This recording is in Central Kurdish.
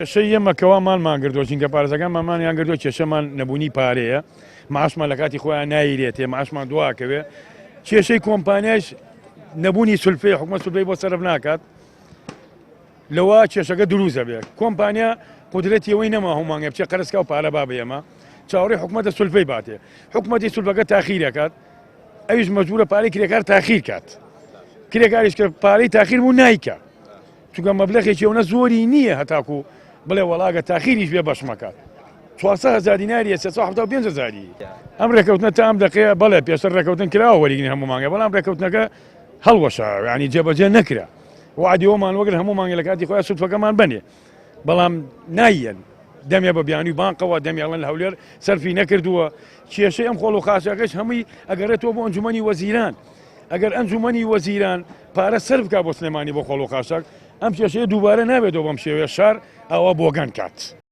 کێشەی ئێمە کەوا مانمان گردووە ژینگە پارێزەکانمان مانیان گردووە کێشەمان نەبوونی پارەیە معاشمان لە کاتی خۆیان نایرێتێ معاشمان دواکەوێ کێشەی کۆمپانیایش نەبوونی سولفەی حکومەت سولفەی بۆ سەرف ناکات لەوە کێشەکە دروست دەبێت کۆمپانیا قدرەتی ئەوەی نەما هەموو بچێ قەرزکا و پارە با بە ئێمە چاوەڕێی حکومەتە سولفەی باتێ حکومەتی سولفەکە تاخیرەکات ئەویش مەجبورە پارەی کرێکار تاخیر کات کرێکاریش کە پارەی تاخیر بوو نایکە چونکە مەبلەغێکی ئەونە زۆری نییە هەتاکو بڵێ وەڵاگە تاخیریش بێ بەشمەکات 400 هزار دیناریە 375 هزاری ئەم ڕێکەوتنە تا ئەم دەقەیە بەڵێ پێشتر ڕێکەوتن کراوە وەریگرین هەموو مانگە بەڵام ڕێکەوتنەکە هەڵوەشا ینی جێبەجێ نەکرا وعدی ئەومان وەگرن هەموو مانگە لە کاتی خۆیان سوتفەکەمان بنێ بەڵام نایەن دەمێ بە بیانوی بانقەوە دەمیاڵن لە هەولێر سەرفی نەکردووە کێشەی ئەم خۆڵ و خاچەکەش هەمووی ئەگەڕێتەوە بۆ ئەنجومەنی وەزیران ئەگەر ئەنجومەنی وەزیران پارە سەرف بکات بۆ سلێمانی بۆ خۆڵ و خاشاک ئەم کێشەیە دووبارە نابێتەوە بەم شێوەیە شار ئاوا بۆگەن کات.